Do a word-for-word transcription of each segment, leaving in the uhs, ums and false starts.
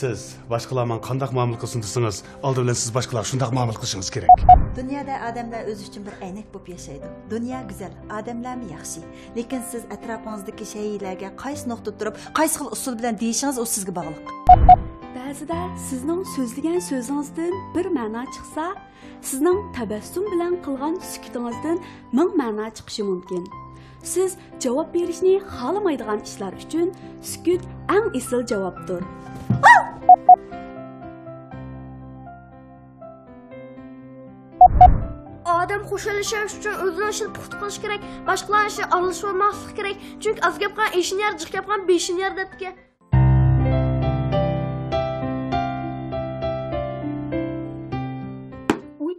سىز باشقىلار ماڭا قانداق مۇئامىلە قىلسۇن دېسىڭىز، ئالدى بىلەن سىز باشقىلارغا شۇنداق مۇئامىلە قىلىشىڭىز كېرەك. دۇنيادا ئادەملەر ئۆزى ئۈچۈن بىر ئەينەك بولۇپ ياشايدۇ. دۇنيا گۈزەل، ئادەملەرمۇ ياخشى. لېكىن سىز ئەتراپىڭىزدىكى شەيئىلەرگە قايسى نۇقتىدا تۇرۇپ، قايسى خىل ئۇسۇل بىلەن دېيىشىڭىز ئۇ سىزگە باغلىق. بەزىدە سىزنىڭ سۆزلىگەن سۆزىڭىزدىن بىر مەنا چىقسا، سىزنىڭ تەبەسسۇم بىلەن قىلغان سۈكۈتىڭىزدىن مىڭ مەنا چىقىشى مۇمكىن. سىز جاۋاب بېرىشنى خالىمايدىغان ئىشلار ئۈچۈن سۈكۈت ئەڭ ئېسىل جاۋابتۇر. ئادەم خۇشال ياشاش ئۈچۈن ئۆزىنىڭ ئىشىنى پۇختا قىلىش كېرەك، باشقىلارنىڭ ئىشىغا ئارىلىشىۋالماسلىق كېرەك. چۈنكى ئاز گەپ قىلغان ئېشىنى يەر، جىق گەپ قىلغان بېشىنى يەر دەپتىكەن. ئۇي،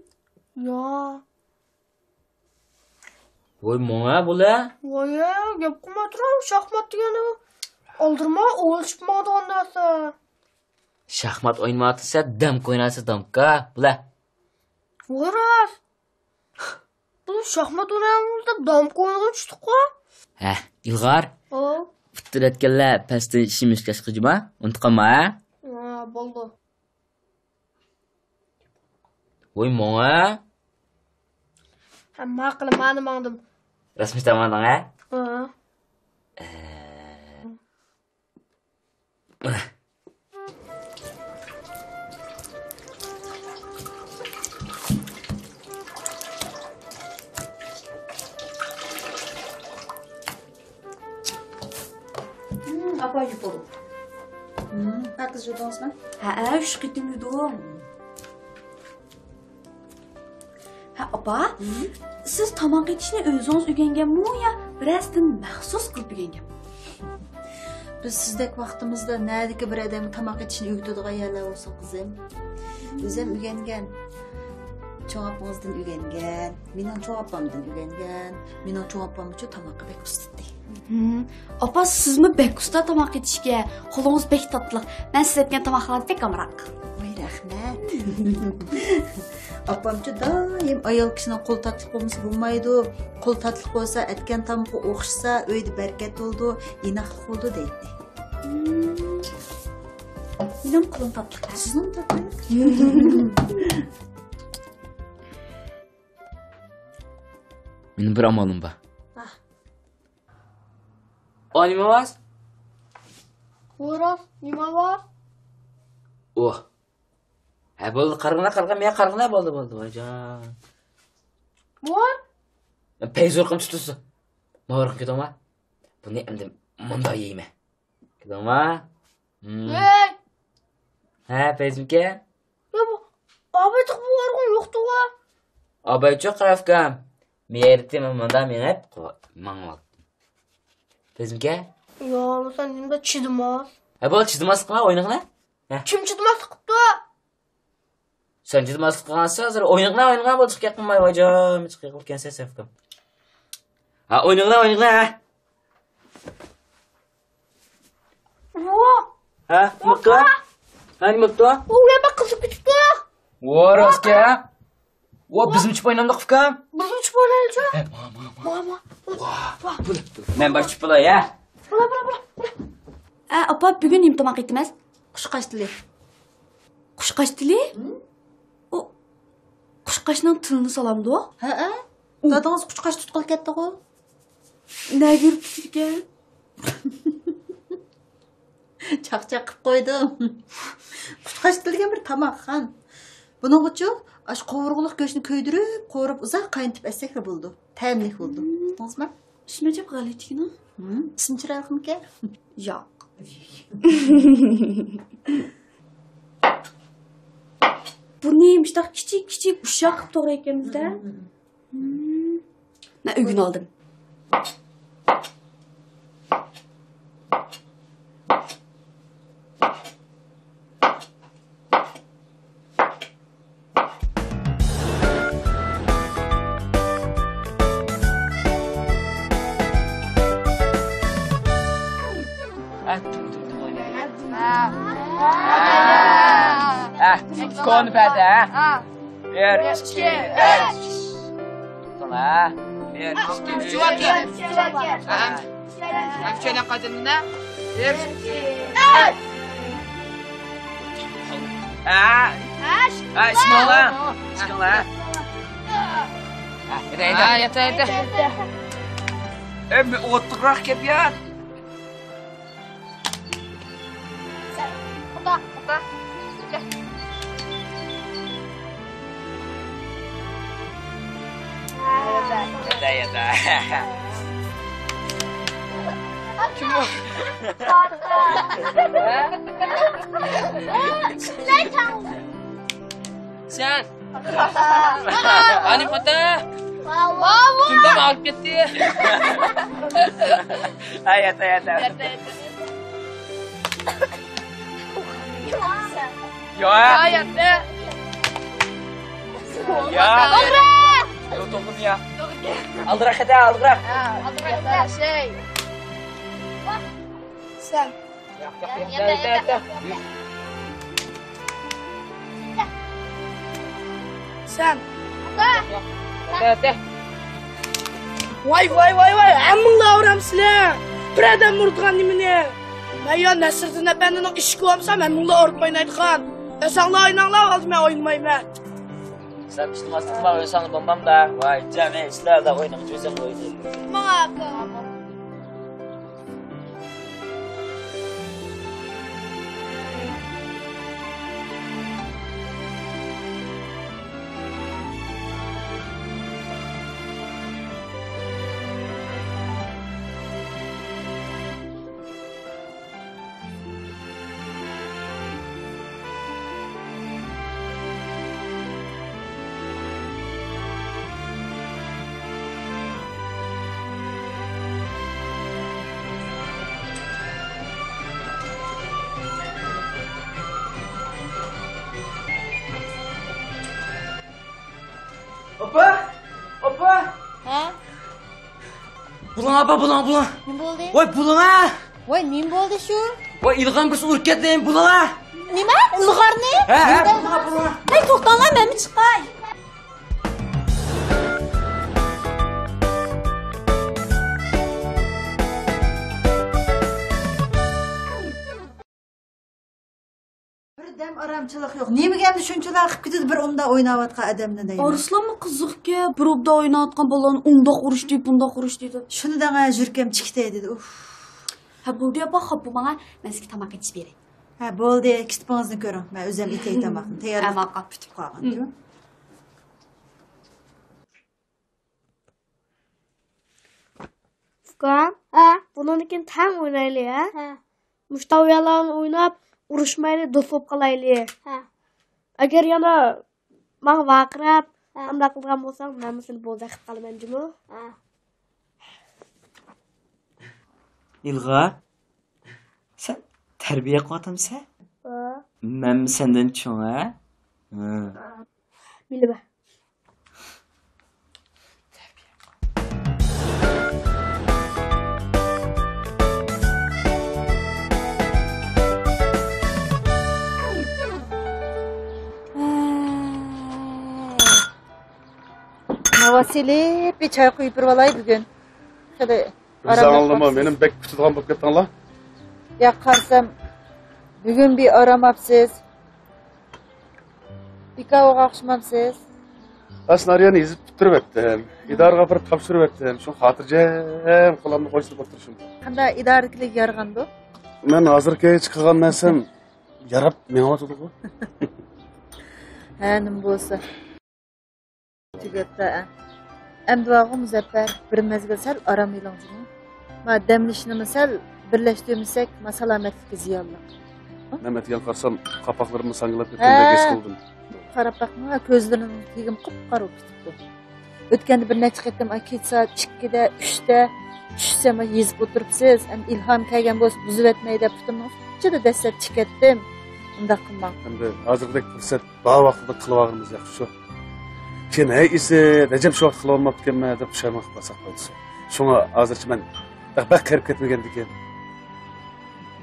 يا. ۋاي، ماڭا بۇلە. ۋاي، گەپ قىلماي تۇرۇڭ، شاھمات دېگەن ئۇ. ئالدىرىما، ئوۋلىشىپ ماڭىدىغان نەرسە. شاھمات ئوينىمايۋاتىسەن، دامكا ئوينايسەن، دامكا. بۇلە. ۋاي، راست. بۇ شاھمات ئوينايمىز دەپ دامكا ئوينىغىلى چۈشتۇققۇ. ھە، ئىلغار. ئاۋۇ. پۇتتىرەتكەنلەر پەستىن ئىشىمىز كەچكە جۇما. ئۇنتۇپ قالما، ھە؟ ھە، بولدى. ۋوي، ماڭا. ھە، ماقۇل، مانا ماڭدىم. رەسمىي تاماملاڭ، ھە؟ ھە. ئە. ئاپا يۇپۇرۇپ. پاكىز يۇدۇڭىزمۇ؟ ھەئە، ئۈچ قېتىم يۇدۇم. ھە، ئاپا، سىز تاماق ئېتىشنى ئۆزىڭىز ئۆگەنگەنمۇ يا بىرەرسىدىن مەخسۇس قىلىپ ئۆگەنگەنمۇ؟ بىز سىزدەك ۋاقتىمىزدا نەدىكى بىر ئادەمگە تاماق ئېتىشنى ئۆگىتىدىغان يەرلەر بولسۇن، قىزىم. ئۆزۈم ئۆگەنگەن. چوڭ ئاپىڭىزدىن ئۆگەنگەن. مېنىڭ چوڭ ئاپامدىن ئۆگەنگەن. مېنىڭ چوڭ ئاپامچۇ تاماققا بەك ئۇستىدى. ھىم. ئاپا، سىزمۇ بەك ئۇستا تاماق ئېتىشكە. قولىڭىز بەك تاتلىق. مەن سىز ئەتكەن تاماقلارنى بەك ئامراق. ۋاي، رەھمەت. ئاپامچۇ دائىم ئايال كىشىنىڭ قولى تاتلىق بولمىسا بولمايدۇ. قول تاتلىق بولسا، ئەتكەن تامىقى ئوخشىسا، ئۆيدە بەرىكەت بولىدۇ، ئىناقلىق بولىدۇ دەيتتى. ھىم. مېنىڭ قولۇم تاتلىق. سىزنىڭ تاتلىق. مېنىڭ بىر ئامالىم بار. ھە. ئا، نېمە ئاۋاز؟ خوراز، نېمە ئاۋاز؟ ئۇھ. ھە، بولدى، قارىغىنا، قارىغىنا، مېنى قارىغىنا، بولدى، بولدى، ۋايجان. ۋاي. پەيزى ئۇرۇقۇم تۇتۇلسۇن. ماۋۇ ئۇرۇقنى كۆردۈڭما؟ بۇنى ئەمدى مۇنداق يەيمەن. كۆردۈڭما؟ ھىم. ھەي! ھە، پەيزىمكە؟ يا، بۇ ئاباي چىقىپ بارغان يوقتىغۇ. ئاباي چوق قاراپكام. مېرىتى مۇندا مېڭىپ، ماڭىۋالدى. پەيزىمكە؟ يا، سەن نېمە چىدىماس؟ ھە، بولدى، چىدىماسلىق قىلما، ئوينىغىنا. ھە. كىم چىدىماسلىق قىپتۇ؟ سەن چىدىماسلىق قىلغانسەن، ھازىر ئوينىغىنا، ئوينىغىنا، بولدى، جىق گەپ قىلماي، ۋايجان، جىق گەپ قىلىپ كەلسەن، سەفكىم. ھە، ئوينىغىنا، ئوينىغىنا، ھە. ۋا! ھە، نېمە قىپتۇ؟ ھە، نېمە قىپتۇ؟ ئۇ يەر بەك قىزىپ كېتىپتۇ. ۋا، راستكەن؟ ۋا، بىزمۇ چۈشۈپ ئوينامدۇق، ئۇكام؟ بىزمۇ چۈشۈپ ئوينايلىچۇ؟ ھە، ماڭا، ماڭا، ماڭا. ماڭا، ماڭا. ۋا، ۋا. مەن بار چۈشۈپ بولاي، ھە؟ بولا، بولا، بولا، بولا. ئە، ئاپا، بۈگۈن نېمە تاماق ئېتىمىز؟ قۇشقاچ تىلى. قۇشقاچ تىلى؟ ھىم؟ ئۇ قۇشقاچنىڭ تىلىنى سالامدۇ؟ ھەئە. ئۇ دادىڭىز قۇشقاچ تۇتقىلى كەتتىغۇ. نەگە بېرىپ تۇتىدىكەن؟ چاقچاق قىپ قويدۇم. قۇشقاچ تىلى دېگەن بىر تاماق، خان. بۇنىڭغىچۇ ئاشۇ قوۋۇرغىلىق گۆشنى كۆيدۈرۈپ، قورۇپ، ئۇزاق قاينىتىپ ئەتسەكلا بولىدۇ. تەملىك بولىدۇ. ھىم. ئۇقتىڭىزمۇ؟ ئۈستىمە چاپ غەلىتە ئىكەن-ھە. ھىم، ئىسمى چىرايلىقمىكەن؟ ياق. بۇنى مۇشۇنداق كىچىك كىچىك ئۇششاق قىلىپ توغرايدىكەنمىز-دە. ھىم. مەن ئۆگىنىۋالدىم. ھە، كونا پەدە، ھە؟ بىر، ئىككى، ئۈچ. توختاڭ، ھە؟ بىر، ئىككى، ئۈچ. ھە؟ ھە، ئۈچەيلەن قايتىدىن، ھە؟ بىر، ئىككى، ئۈچ. ھە؟ ھە، ئىشىكىڭلار. ئىشىكىڭلار. ھە، ياتاي، ياتاي. ئەي، ئوتتۇرىراق كەپ يات. ياتا، ياتا. كىم ئۇ؟ سەن. ئانى پاتا. جۇمدام ئاغرىپ كەتتى. ھە، ياتا، ياتا. ياتا، ياتا. ياتا. يا. يا. يو، توغرا يا. ئالدىراق كەت، ئالدىراق. ئالدىراق كەت، شەي. سەن. ياق، ياق، ياق، ياق، ياق، ياق. سەن. ياق، ياق. ۋاي، ۋاي، ۋاي، ۋاي، ھەممىڭلار ئۇرامسىلەر. بىر ئادەم ئۇرىدىغان نېمىنى؟ مەن يا نەسرىدىن ئەپەندىنىڭ ئىشىكى بولمىسام، ھەممىڭلار ئۇرۇپ ئوينايدىغان. ئۆزەڭلار ئويناڭلار، ئالدى مەن ئوينىمايمەن. سەن ئىشتىماس قىلما، ئۆزەڭنى بولمامدا. ۋاي، جان، ئەي، سىلەردە ئويناڭ، ئۆزەڭ ئوينايدۇ. ماڭا ئاكا. ئاپا! ئاپا! ھە؟ بۇلۇڭ، ئاپا، بۇلۇڭ، بۇلۇڭ. نېمە بولدى؟ ۋاي، بۇلۇڭ، ھە! ۋاي، نېمە بولدى شۇ؟ ۋاي، ئىلغارنى بىرسى ئۇرۇپ كەتتى، بۇلۇڭ، ھە! نېمە؟ ئىلغارنى؟ ھە، ھە، بۇلۇڭ، بۇلۇڭ. ھەي، توختاڭلار، مەنمۇ چىقاي. بىر دەم ئارامچىلىق يوق. نېمىگە ئەمدى شۇنچىلا قىپ كېتىدۇ بىر ئۇمدا ئويناۋاتقان ئادەمنى دەيمەن. ئارسلانمۇ قىزىقكەن، بىر ئۇمدا ئويناۋاتقان بالىنى ئۇنداق ئۇرۇشتى، بۇنداق ئۇرۇشتى دەپ. شۇنى دەڭە، يۈرىكىم چىقتى دېدى. ئۇف. ھە، بولدى ئاپا، خاپا بولماڭ، مەن سىزگە تاماق ئېتىپ بېرەي. ھە، بولدى، كىتىپىڭىزنى كۆرۈڭ. مەن ئۆزۈم ئېتەي تاماقنى. تەييارلىق ھە، ماقۇل. پۈتۈپ قالغان. ئۇكام، ھە؟ بۇنىڭدىن كېيىن تەڭ ئوينايلى، ھە؟ ھە. مۇشۇنداق ئويۇنلارنى ئويناپ، ئۇرۇشمايلى، دوست بولۇپ قالايلى. ھە. ئەگەر يەنە ماڭا ۋارقىراپ، ھە. ئانداق قىلىدىغان بولساڭ، مەنمۇ سېنى بوزەك قىلىپ قالىمەن جۇمۇ. ھە. ئىلغار، سەن تەربىيە قىلىۋاتامسەن؟ ھە. مەنمۇ سەندىن چوڭ، ھە؟ ھە. بىلىمەن. ۋاسىلى، بىر چاي قۇيۇپ بېرىۋالاي بۈگۈن. خېلى ئۆزۈڭلارمۇ مېنى بەك كۈتىدىغان بولۇپ كەتتىڭلار. يا قارىسام، بۈگۈن بىر ئارام ئاپسىز. بىكارغا ئوخشىمامسىز؟ ئەسلى ناريانى يېزىپ پۈتتۈرۈۋەتتىم. ئىدارىگە ئاپىرىپ تاپشۇرۇۋەتتىم. شۇ خاتىرجەم قولۇمنى قويسىلىپ ئولتۇرۇشۇم. قانداق ئىدارىدىكىلەرگە يارىغاندۇ؟ مەن ھازىرغىچە قىلغان نەرسەم ياراپ مېڭىۋاتىدىغۇ. ھە، نېمە بولسا. تۈگەپتۇ، ھە. ئەمدى بارغۇ مۇزەپپەر، بىر مەزگىل سەل ئارام ئېلىڭ جۇمۇ. ما دەم ئېلىشنىمۇ سەل بىرلەشتۈرمىسەك، ما سالامەتلىككە زىيانلىق. مەن ئەتىگەن قارىسام، قاپاقلىرىممۇ ساڭگىلاپ كەتكەندەك ھېس قىلدىم. قاراپ باقما، كۆزلىرىڭ تېگىم قۇپقارا بولۇپ كېتىپتۇ. ئۆتكەندە بىر نەچچە قېتىم، ئاي، كېچە سائەت ئىككىدە، ئۈچتە چۈشسەم، ئاي، يېزىپ ئولتۇرۇپسىز. ئەمدى ئىلھام كەلگەن بولسا بۇزۇۋەتمەي دەپ پۇتۇمنىڭ ئۇچىدا دەسسەپ چىقىۋەتتىم. ئۇنداق قىلماڭ. ئەمدى ھازىرقىدەك پۇرسەت بار ۋاقتىدا قىلىۋالغىنىمىز ياخشى شۇ. كېيىن، ھەي ئىسىت، ئەجەب شۇ ۋاقىت قىلىۋالماپتىكەنمەن دەپ پۇشايمان قىلىپ قالساق بولىدۇ. شۇڭا ھازىرچە مەن بەك، بەك قېرىپ كەتمىگەندىكىن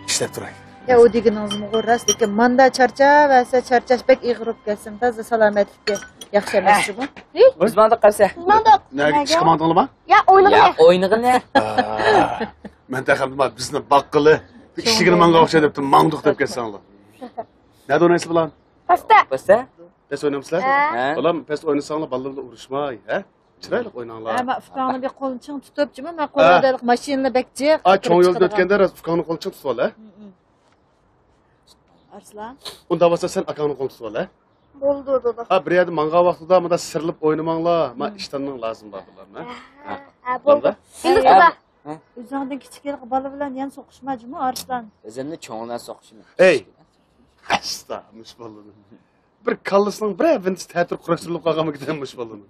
ئىشلەپ تۇراي. يا، ئۇ دېگىنىڭىزمۇ راست، لېكىن ماندا چارچاۋەرسە، چارچاش بەك ئېغىر بولۇپ كەتسىمۇ، تازا سالامەتلىككە ياخشى ئەمەس شۇ بۇ. بىز مانداق قارىسا. مانداق. نەگە، ئىشقا ماڭدىڭلارمۇ؟ يا، ئوينىغىنى. يا، ئوينىغىنى. مەن تېخى بىزنى باققىلى، ئىشىكىنى ماڭغان ئوخشايدۇ دەپتۇ، ماڭدۇق دەپ كەتسەڭلار. نەدە ئوينايسىز بۇلار؟ پەستە. پەستە؟ پەس ئوينامسىلەر؟ ھە. ھە. بالام، پەس ئوينىساڭلار بالىلار بىلەن ئۇرۇشماي، ھە؟ چىرايلىق ئويناڭلار. ھە، مەن ئۇكاڭنى بىر قولىنى چىڭ تۇتۇپ، جۇمۇ، مەن ھە. قولۇمدا ماشىنىلا بەك جىق. ئا، چوڭ يولدا ئۆتكەندە راست ئۇكاڭنى قولىنى چىڭ تۇتۇۋال، ھە؟ ئارسلان. ئۇنداق بولسا سەن ئاكاڭنى قولىنى تۇتۇۋال، ھە؟ بولدى، دادا. ھە، بىر يەردە ماڭغان ۋاقتىدا مۇنداق سىرىلىپ ئوينىماڭلار. مانا ئىشتاننىڭ لازىمى بار بۇلارنىڭ. ھە، ھە، بولدى. ھە. ئۆزۈڭدىن كىچىك بالا بىلەن يەنە سوقۇشما جۇمۇ، ئارسلان. ئۆزۈمنى چوڭ بىلەن سوقۇشىمەن. ئەي! ئەستا، مۇشۇ بالىنىڭ. بىر كاللىسىنىڭ بىرەر ۋىنتىسى تەتۈر قۇراشتۇرۇلۇپ قالغانمىكىن مۇشۇ بالىنىڭ.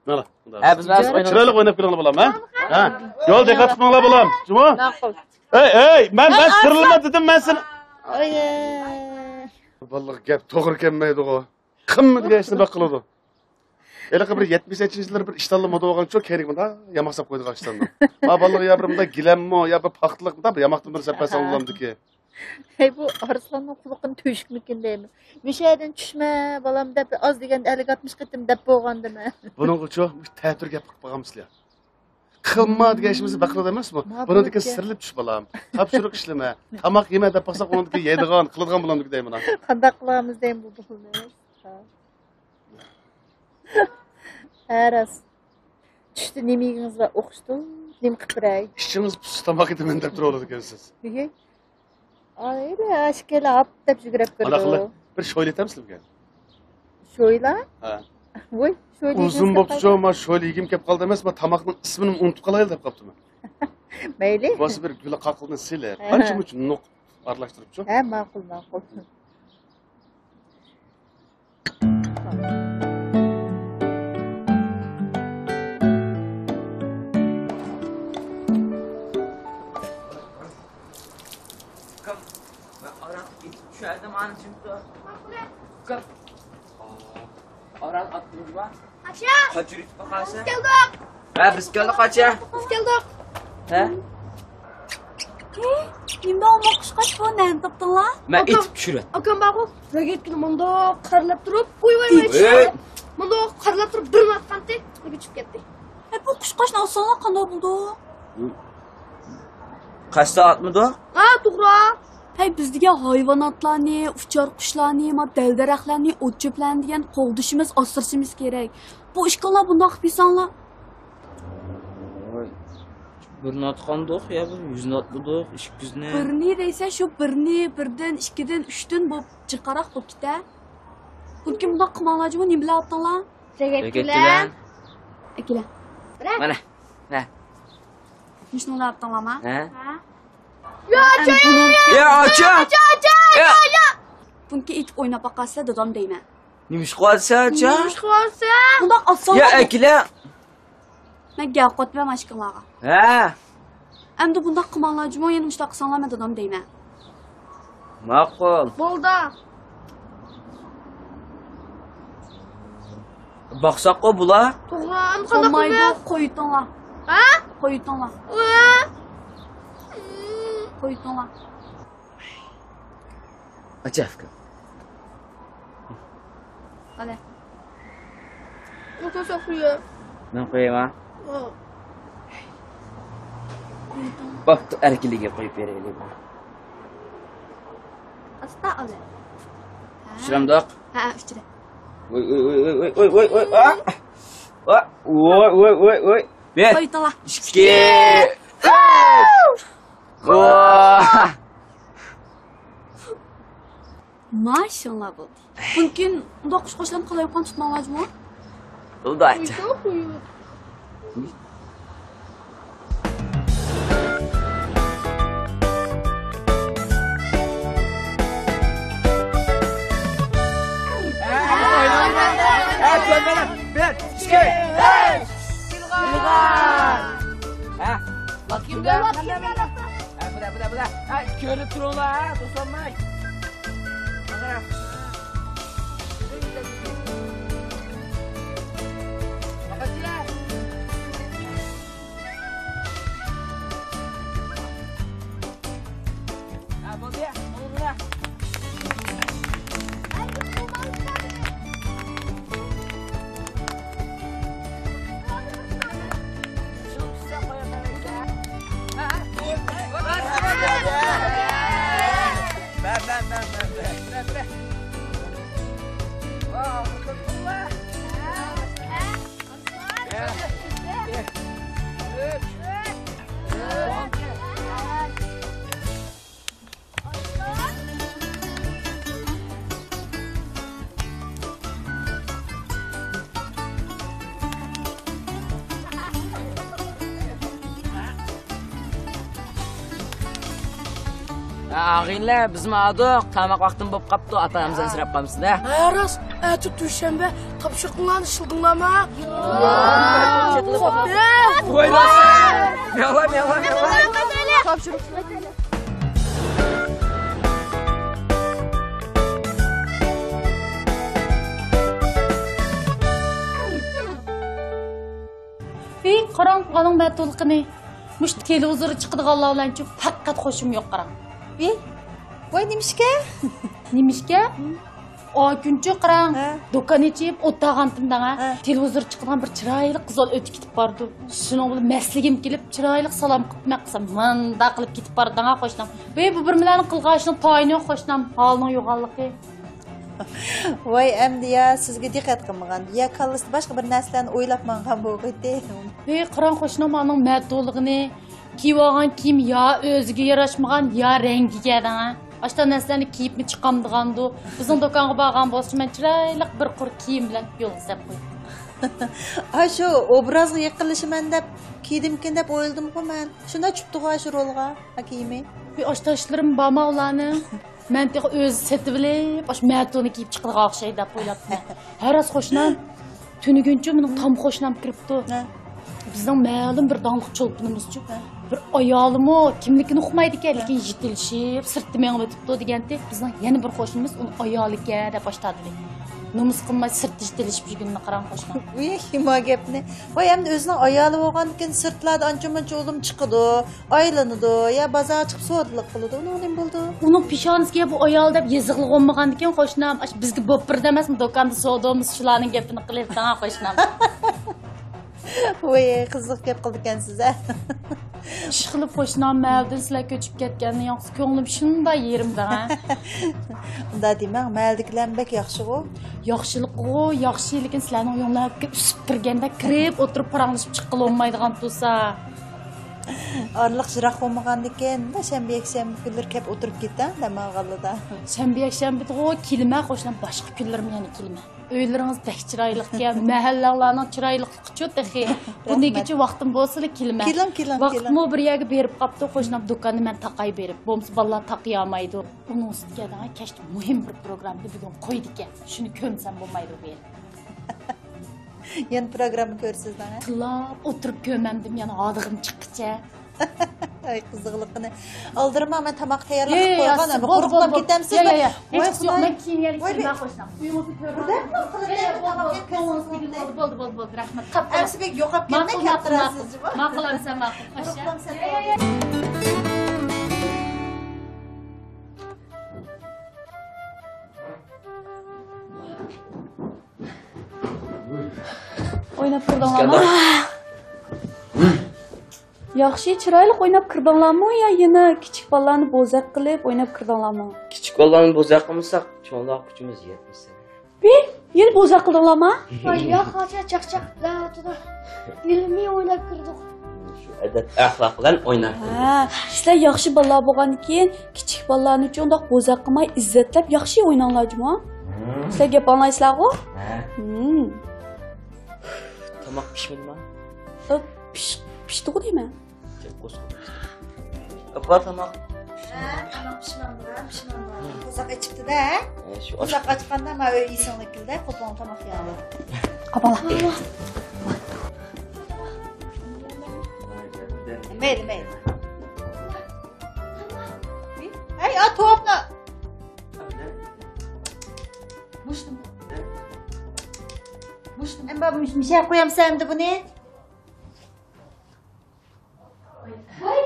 مانا. ھە، بىز بىر ئويناپ چىرايلىق ئويناپ كېلىڭلار بالام، ھە؟ ھە؟ يول دىققەت قىلماڭلار بالام. جۇمۇ؟ ماقۇل. ئەي، ئەي، مەن، مەن سىرلىما دېدىم مەن سېنى. ئاي. بالىلار گەپ توغرا كەلمەيدىغۇ. قىلما دېگەن ئىشنى بەك قىلىدۇ. ھېلىقى بىر يەتمىش يەتتىنچى يىللىرى بىر ئىشتانلا مودا بولغانچۇ، كەينىگە مۇنداق ياماق ساپ قويىدىغان ئىشتانلا. ما بالىغا يا بىر مۇنداق گىلەممۇ، يا بىر پاختىلىق مۇنداق بىر ياماقتىن بىر سەپ بەرسەڭ بولامدىكى. ھەي، بۇ ئارسلاننىڭ قۇلىقىنى تۆشۈكمىكىن دەيمەن. مۇشۇ يەردىن چۈشمە، بالام دەپ، ئاز دېگەندە ئەللىك ئاتمىش قېتىم دەپ بولغاندىمەن. بۇنىڭغىچۇ تەتۈر گەپ قىلىپ قالغانمىسىلەر. قىلما دېگەن ئىشىمىزنى بەك قىلىدۇ ئەمەسمۇ؟ بۇنىڭدىكى سىرلىپ چۈش بالام. تاپشۇرۇق ئىشلىمە. تاماق يېمە دەپ باقساق ئۇنىڭدىكى يەيدىغان، قىلىدىغان بولامدىكى دەيمەن. قانداق قىلامىز دەيمەن بۇ بالىنى؟ ھە، راست. چۈشتە نېمە يېگىڭىز بار؟ ئوخشىتىڭ، نېمە قىلىپ بېرەي؟ ئىچىڭىز پۇسسا تاماق ئېتىمەن دەپ تۇرۇۋالىدىكەنسىز. نېگە؟ ئايلى ئاشكەلا ھاپ دەپ يۈگۈرۈپ كىرىدۇ. قىلىپ، بىر شويلا ئېتەمسىلەر بۈگۈن؟ شويلا؟ ھە. ۋوي، شويلا ئۇزۇن بوپتۇچۇ، ما شويلا يېگۈم كەپ قالدى ئەمەس، ما تاماقنىڭ ئىسمىنىمۇ ئۇنتۇپ قالايلا دەپ قاپتىمەن. مەيلى. بولسا بىر گۈل قاقىلدىن سېلىپ، ھە، قانچە مۇنچە نوق ئارىلاشتۇرۇپچۇ. ھە، ماقۇل، ماقۇل. ئۇكام، مەن ئاران ئېتىپ چۈشەردىم، ئانا چىمتۇ. ئۇكام. ئاران ئاتتىم جۇما. قاچا! قاچا يۈرۈپ باقارسەن؟ بىز كەلدۇق! ھە، بىز كەلدۇق، قاچا! بىز كەلدۇق! ھە؟ ھېي، نېمە ئوماق قۇشقاچ بۇ، نەدىن تاپتىڭلار؟ مەن ئېتىپ چۈشۈرۈۋەتتىم. ئاكام بارغۇ، رەگەتكىنى مۇنداق قارىلاپ تۇرۇپ، ۋاي، ۋاي، ۋاي، ھېي! مۇنداق قارىلاپ تۇرۇپ، بىرنى ئاتقانتى، نېگە چۈشۈپ كەتتى. ھەي، بۇ قۇشقاچنى ئاتساڭلار قانداق بولىدۇ؟ قەستە ئاتمىدۇ؟ ھە، توغرا. ھەي، بىز دېگەن ھايۋاناتلارنى، ئۇچار قۇشلارنى، ما دەل-دەرەخلەرنى، ئوت-چۆپلەرنى دېگەن قوغدىشىمىز، ئاسرىشىمىز كېرەك. بۇ ئىككىڭلار بۇنداق قىلىپ يۈرسەڭلار. ۋاي، بىرنى ئاتقاندۇق، يا بىر يۈزنى ئاتمىدۇق، ئىككى يۈزنى. بىرنى دەيسەن، شۇ بىرنى، بىردىن، ئىككىدىن، ئۈچتىن بوپ جىقراق بوپ كېتە. بۇنىڭكى بۇنداق قىلماڭلار جۇمۇ، نېمە بىلەن ئاتتىڭلار؟ رەگەت بىلەن. ئەكېلە. مانا. ھە. مۇشۇنى ئاتتىڭلارمۇ؟ ھە. ھە. يا، ئاچا! يا، ئاچا! يا! بۇنىڭكى ئېتىپ ئويناپ باقارسىلەر، دادام دەيمەن. نېمە ئىش قىلىۋاتىسەن، ئاچا؟ نېمە ئىش قىلىۋاتىسەن؟ بۇنداق ئاتساڭ يا، ئەكېلە. مەن گەپ قىلىۋاتىمەن ئاشىكىڭلارغا. ھە. ئەمدى بۇنداق قىلماڭلار جۇمۇ، يەنە مۇشۇنداق قىلساڭلار مەن دادام دەيمەن. ماقۇل. بولدى. باقساققۇ بۇلار. توغرا، ئەمدى قانداق بولمايدۇ، قىلىمىز؟ قويۇۋېتىڭلار. ھە؟ قويۇۋېتىڭلار. ۋە؟ قويۇۋېتىڭلار. ئاچا ئۇكا. قانداق؟ ئۇكا، سەن قويۇۋەر. مەن قويايمۇ؟ ھە. بوپتۇ، ئەركىنلىكىگە قويۇپ بېرەيلى. ئاستا ئالا. ئۇچرامدۇق؟ ھە، ئۇچرا. ۋوي، ۋوي، ۋوي، ۋوي، ۋوي، ۋوي، ۋوي، ئا! ئا! ۋوي، ۋوي، ۋوي، ۋوي. بىر، قويۇۋېتىڭلار. ئىككى، ئۈچ. ۋاھ! ماشىڭلار بولدى. بۇنىڭكى ئۇنداق قۇشقاچلارنى قالايمىقان تۇتماڭلار جۇمۇ. بولدى ئاچا. بىر، ئىككى، ئۈچ. يىلغا. ھە؟ ھە، بىلە، بىلە، بىلە. ھە، كۆرۈپ تۇرۇڭلار، ھە، توسالماي. ئاغىنىلەر، بىزمۇ ھاردۇق، تاماق ۋاقتىمۇ بولۇپ قاپتۇ، ئاتا ئەمىسە ئەنسىرەپ قالمىسۇن ھە. ھە راست، ئەتە دۈشەنبە، تاپشۇرۇقۇڭلارنى ئىشلىدىڭلارمۇ؟ ھېي، قاراڭ، ئانىڭ مەتۇلۇقىنى. مۇشۇ تېلېۋىزورغا چىقىدىغانلار بىلەنچۇ پەقەت خوشۇم يوق، قاراڭ. ۋىي، ۋاي، نېمىشكە؟ نېمىشكە؟ ئاكۈنچۇ قاراڭ، ھە. دۇكان ئېچىپ ئولتۇرغانتىم دەڭە، ھە. تېلېۋىزور چىقىدىغان بىر چىرايلىق قىز بالا ئۆتۈپ كېتىپ بارىدۇ. شۇنىڭ بىلەن مەستلىكىم كېلىپ، چىرايلىق سالام قىلىپ مەن قىلسام، مۇنداق قىلىپ كېتىپ بارىدۇ دەڭە قوشنام. ۋەي، بۇ بىر مىللەتنىڭ قىلغان ئىشىنىڭ تايىنى يوق قوشنام، ھالىنىڭ يوغانلىقى. ۋاي، ئەمدى يا سىزگە دىققەت قىلمىغان، يا كاللىسىدا باشقا بىر نەرسىلەرنى ئويلاپ ماڭغان بولغىيتى. ۋەي، قاراڭ قوشنام، ئانىڭ مەتۇلۇقىنى. كىيىۋالغان كىيىم يا ئۆزىگە ياراشمىغان، يا رەڭگىگە دەڭە. ئاشتا نەرسىلەرنى كىيىپمۇ چىقامدىغاندۇ. بىزنىڭ دۇكانغا بارغان بولسىچۇ، مەن چىرايلىق بىر قۇر كىيىم بىلەن يولغا سەپ قويدۇم. ئاشۇ ئوبرازغا يېقىنلىشىمەن دەپ كىيدىمكىن دەپ ئويلىدىمغۇ مەن. شۇنداق چۈشۈپتىغۇ ئاشۇ رولغا، ھە، كىيىمى. ئاشتا ئىشلىرىم بارما ئۇلارنىڭ؟ مەن تېخى ئۆزى سېتىۋېلىپ، ئاشۇ مەتۇنى كىيىپ چىقىدىغان ئوخشايدۇ دەپ ئويلاپتىمەن. ھە راست قوشنام، تۈنۈگۈنچۇ مېنىڭ تام قوشنام كىرىپتۇ. ھە. بىزنىڭ مەلۇم بىر داڭلىق چولپىنىمىزچۇ. ھە. بىر ئايالىمۇ كىملىكىنى ئۇقمايدىكەن، لېكىن يېتىلىشىپ، سىرتتا مېڭىۋېتىپتۇ دېگەنتى. بىزنىڭ يەنە بىر قوشنىمىز ئۇنىڭ ئايالىكەن دەپ ئاشتا دېدى. نومۇس قىلماي سىرتتا يېتىلىشىپ يۈرگىنىنى قاراڭ قوشنام. ۋىي، ما گەپنى. ۋاي، ئەمدى ئۆزىنىڭ ئايالى بولغاندىكىن سىرتلاردا ئانچە-مۇنچە ئۇلۇم چىقىدۇ. ئايلىنىدۇ يا بازارغا چىقىپ سودىلىق قىلىدۇ، ئۇنىڭ نېمە بولىدۇ؟ ئۇنىڭ پېشانىسىگە بۇ ئايال دەپ يېزىقلىغۇم بولغاندىكىن قوشنام، ئاش بىزگە بوپپۇردا ئەمەسمۇ، دۇكاندا سودىمىز شۇلارنىڭ گېپىنى قىلىپ دەڭا قوشنام. ۋوي، قىزىق گەپ قىلىدىكەنسىز ھە. ئىشقىلىپ قوشنام، مەھەللىدىن سىلەر كۆچۈپ كەتكەندىن ياڭسى كۆڭلۈم شۇنداق يېرىم دەڭا. ئۇنداق دېمەڭ، مەھەللىدىكىلەرمۇ بەك ياخشىغۇ. ياخشىلىقىغۇ ياخشى، لېكىن سىلەرنىڭ ئۆيۈڭلارغا ئۈسۈپ كىرگەندە كىرىپ ئولتۇرۇپ پاراڭلىشىپ چىققىلى بولمايدىغان تۇرسا. ئارىلىق يىراق بولمىغاندىكىن، شەنبە، يەكشەنبە كۈنلىرى كەپ ئولتۇرۇپ كېتىڭ، دەم ئالغانلىدا. شەنبە، يەكشەنبىدىغۇ كېلىمە، قوشنام، باشقا كۈنلىرىمۇ يەنە كېلىمە. ئۆيلىرىڭىز بەك چىرايلىقكەن، مەھەللەڭلارنىڭ چىرايلىقلىقىچۇ تېخى. بۇندىن كېچە ۋاقتىم بولسىلا كېلىمە. كېلىڭ، كېلىڭ، ۋاقىتمۇ كېلىڭ. بىر يەرگە بېرىپ قاپتۇ، قوشنام، دۇكاننى مەن تاقاي بېرىپ، بولمىسا بالىلار تاقىيالمايدۇ. ئۇنىڭ ئۈستىگە دەڭە كەچتە مۇھىم بىر پروگراممىنى بۈگۈن قويدىكەن. شۇنى كۆرمىسەم بولمايدۇ بۇ يەردە. يەنە پروگرامما كۆرىسىز دەڭە. تىللاپ ئولتۇرۇپ كۆرمەمدىم يەنە ھادىغىم چىققىچە. ئاي، قىزىقلىقىنى. ئالدىرىما، مەن تاماق تەييارلاپ قويغان، ئەمما قۇرۇقلاپ كېتەمسىز؟ ياق، ياق، ياق. ھېچ يوق، مەن كېيىن يەنە كېلىمەن، قوشنام. ئۆيىڭىزنى كۆرۈپ بولدى، بولدى، بولدى، بولدى، رەھمەت. ئەمسە بەك يوقاپ كەتمەي كەپ تۇراسىز. ماقۇل، ئەمسە ماقۇل، قوشنام. ئويناپ كىردىڭلارمۇ؟ ياخشى، چىرايلىق ئويناپ كىردىڭلارمۇ يا يەنە كىچىك بالىلارنى بوزەك قىلىپ ئويناپ كىردىڭلارمۇ؟ كىچىك بالىلارنى بوزەك قىلمىساق، چوڭلارغا كۈچىمىز يەتمىسە. بى، يەنە بوزەك قىلدىڭلارمۇ؟ ۋاي، ياق، قاچا چاقچاق بىلەن ئويناپ كىردۇق. شۇ ئەدەپ ئەخلاق بىلەن ئويناپ كىردۇق. ھە، سىلەر ياخشى بالىلار بولغاندىكىن، كىچىك بالىلارنىچۇ ئۇنداق بوزەك قىلماي، ئىززەتلەپ ياخشى ئويناڭلار جۇمۇ. ھە. سىلەر گەپ ئاڭلايسىلەرغۇ؟ ھە. ھىم. تاماق پىشمىدىما؟ ئۆ، پىش-، پىشتىغۇ دەيمەن. ئاپا، تاماق. ھە، تاماق پىشمامدۇ، پىشمامدۇ. قورساق ئېچىپتۇ-دە. ھە، شۇ قورساق ئاچقاندا ما ئۆي ئېسىڭدە كېلىدۇ، قوپۇڭ تاماق يەڭلار. قاپالا. مەيلى، مەيلى. ھەي، ئا، توپنى. مۇشتۇم. مۇشتۇم. ئەمما مۇش-، مۇشۇ يەرگە قويامسەن ئەمدى بۇنى؟ ۋاي،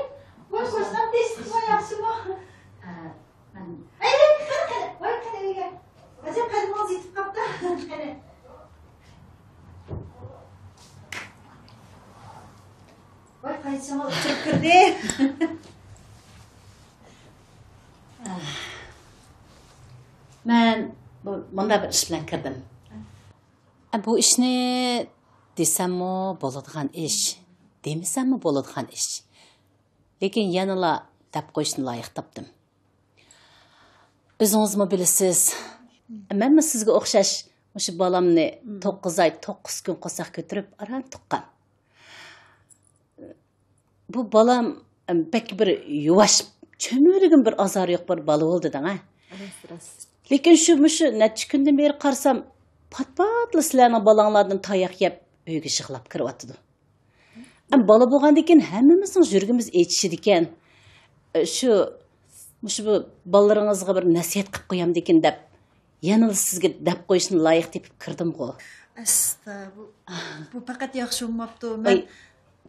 ۋاي، قوشنام تېشىدىغۇ ياخشىمۇ؟ ئەي، قېنى، قېنى، ۋاي، قېنى ئۆيگە. ئەجەب قەدىمىڭىز يېتىپ قاپتۇ. قېنى. ۋاي، قايتىشىڭىز ئۇچۇرۇپ كىردى. مەن بۇ، مۇنداق بىر ئىش بىلەن كىردىم. بۇ ئىشنى دېسەممۇ بولىدىغان ئىش، دېمىسەممۇ بولىدىغان ئىش. لېكىن يەنىلا دەپ قويۇشنى لايىق تاپتىم. ئۆزىڭىزمۇ بىلىسىز، مەنمۇ سىزگە ئوخشاش مۇشۇ بالامنى توققۇز ئاي، توققۇز كۈن قورساق كۆتۈرۈپ ئاران تۇغقان. بۇ بالام، ئەم، بەك بىر يۇۋاش، چۆمۈرىگىمۇ بىر ئازارى يوق بىر بالا بولدى دەڭ، ھە؟ راست، راست. لېكىن شۇ، مۇشۇ نەچچە كۈندىن بېرى قارىسام، پات-پاتلا سىلەرنىڭ بالاڭلاردىن تاياق يەپ، ئۆيگە يىغلاپ كىرىۋاتىدۇ. ئەم، بالا بولغاندىكىن ھەممىمىزنىڭ يۈرىكىمىز ئېچىشىدىكەن. ئە، شۇ، مۇشۇ بۇ بالىلىرىڭىزغا بىر نەسىھەت قىلىپ قويامدىكىن دەپ، يەنىلا سىزگە دەپ قويۇشنى لايىق تېپىپ كىردىمغۇ. ئەستا، بۇ، بۇ پەقەت ياخشى بولماپتۇ. مەن ۋاي،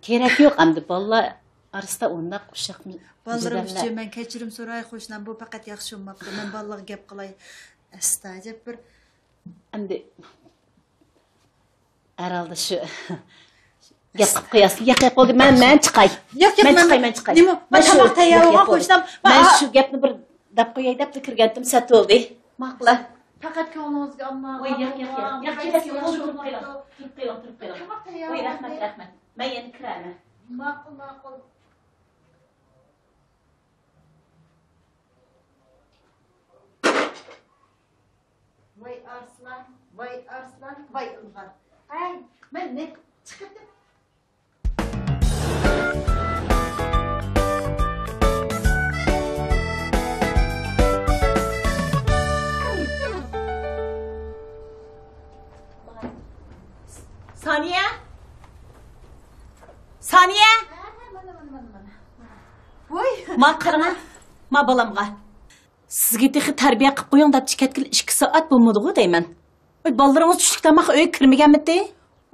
كېرەك يوق ئەمدى، بالىلار ئارىسىدا ئۇنداق ئۇششاق بالىلىرىم ئۈچۈن مەن كەچۈرۈم سوراي، قوشنام، بۇ پەقەت ياخشى بولماپتۇ. مەن بالىلارغا گەپ قىلاي. ئەستا، ئەجەب بىر ئەمدى ھەرھالدا شۇ گەپ قىلىپ قوياسىز. ياق، ياق، بولدى. مەن، مەن چىقاي. ياق، ياق، مەن مەن، چىقاي، مەن چىقاي. نېمە؟ مەن شۇ، تاماق تەييار ياق، بولغان، ياق، بولدى. قوشنام. مەن شۇ گەپنى بىر دەپ قوياي دەپلا كىرگەنتىم، سەت بولدى. ماقۇل. پەقەت كۆڭلىڭىزگە ئالماڭ. ۋاي، ياق، ياق، ياق. ياق، ياق، ياق، تۇرۇپ قېلىڭ، تۇرۇپ قېلىڭ، تۇرۇپ قېلىڭ. تاماق تەييار. ۋاي، رەھمەت، رەھمەت. مەن يەنە كىرەرمەن. ماقۇل، ماقۇل. ۋاي ئارسلان، ۋاي ئارسلان، ۋاي ئىلغار. ھەي، مەن نە، چىقىپ كەت. سانىيە! سانىيە! ۋوي! ما قارىما، ما بالامغا. سىزگە تېخى تەربىيە قىلىپ قويۇڭ دەپ چىقىۋەتكىلى ئىككى سائەت بولمىدىغۇ دەيمەن. ۋاي، بالىلىرىڭىز چۈشلۈك تاماققا ئۆيگە كىرمىگەنمىتى؟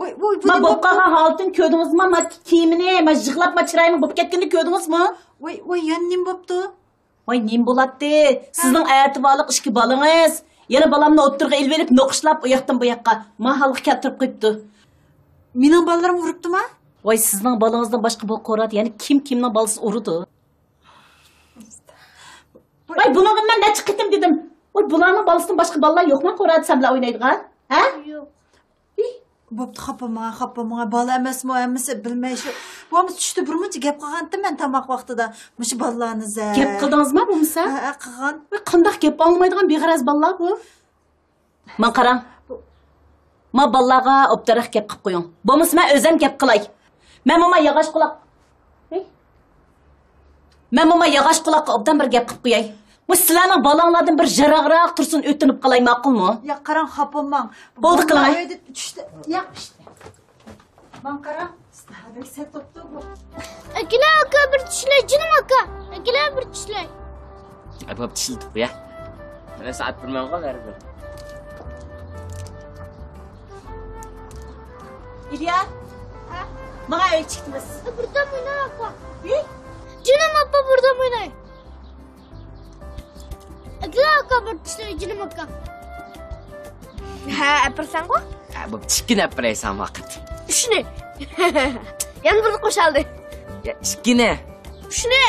ۋاي، ۋاي، بۇ ما نېمە بولۇپ بوپتۇ؟ قالغان ھالىتىنى كۆردىڭىزمۇ؟ ما كىيىمىنى، ما يىغلاپ، ما چىرايىنىڭ بولۇپ كەتكىنىنى كۆردىڭىزمۇ؟ ۋاي، ۋاي، يەنە نېمە بوپتۇ؟ ۋاي، نېمە بولاتتى؟ سىزنىڭ ئەتىۋارلىق ئىككى بالىڭىز، يەنە بالامنى ئوتتۇرىغا ئېلىۋېلىپ، نوقۇشلاپ، ئۇ ياقتىن بۇ ياققا ما ھالغا كەلتۈرۈپ قويۇپتۇ. مېنىڭ بالىلىرىم ئۇرۇپتۇما؟ ۋاي، سىزنىڭ بالىڭىزدىن باشقا بۇ قورادە يەنە كىم كىمنىڭ بالىسىنى ئۇرىدۇ؟ ۋاي، بۇنىڭغا مەن نەچچە قېتىم دېدىم. ۋاي، بۇلارنىڭ بالىسىدىن باشقا بالىلار يوقما قورادە سەن بىلەن ئوينايدىغان؟ ھە؟ يوق. ھى؟ بوپتۇ، خاپا بولماڭ، خاپا بولماڭ. بالا ئەمەسمۇ، ھەممىسى بىلمەي شۇ. بولمىسا چۈشتە بىر مۇنچە گەپ قىلغانتىم مەن تاماق ۋاقتىدا. مۇشۇ بالىلارنى زە. گەپ قىلدىڭىزما بولمىسا؟ ھە، ھە، قىلغان. ۋاي، قانداق گەپ ئاڭلىمايدىغان بىغەرەز بالىلار بۇ. ماڭا قاراڭ. ما بالىلارغا ئوبدانراق گەپ قىلىپ قويۇڭ. بولمىسا مەن ئۆزۈم گەپ قىلاي. مەن موما ياغاچ قۇلاق. ھەي. مەن موما ياغاچ قۇلاققا ئوبدان بىر گەپ قىلىپ قوياي. مۇشۇ سىلەرنىڭ بالاڭلاردىن بىر يىراقراق تۇرسۇن ئۆتۈنۈپ قالاي، ماقۇلمۇ؟ ياق، قاراڭ، خاپا بولماڭ. بولدى، قىلىڭ. ئۆيدە چۈشتە. ياق، ئىشتە. ماڭا قارا، بەك سەت بوپتۇ بۇ. ئەكېلە ئاكا بىر چۈشلەي، جېنىم ئاكا. ئەكېلە بىر چۈشلەي. ئە، بوپتۇ، ئىشلىتىپ قويە. مانا سائەت بىر ماڭغان بەرىبىر. ئىليا. ھە؟ ماڭا ئۆي چىقتىمىز. بىردەم ئويناي ئاكا. ھى؟ جېنىم ئاپا بىردەم ئويناي. ئەكېلە ئاكا بىر چۈشلەي، جېنىم ئاكا. ھە، ئەپىرسەنغۇ؟ ھە، بوپتۇ، ئىككىنى ئەپىرەيسەن ۋاقىت. ئۈچنى. يەنە بىرنى قوشالدى. يا، ئىككىنى. ئۈچنى.